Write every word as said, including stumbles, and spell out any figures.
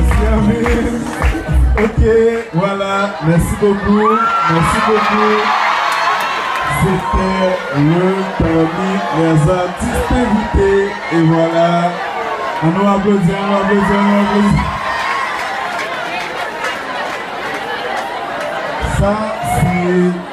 Mèsi anpil. Ok, vwala. Mèsi bokou. Mèsi bokou. C'était l'un parmi les artistes invités. Et voilà. Ann nou aplodi, ann nou aplodi, ann nou aplodi. Sa, se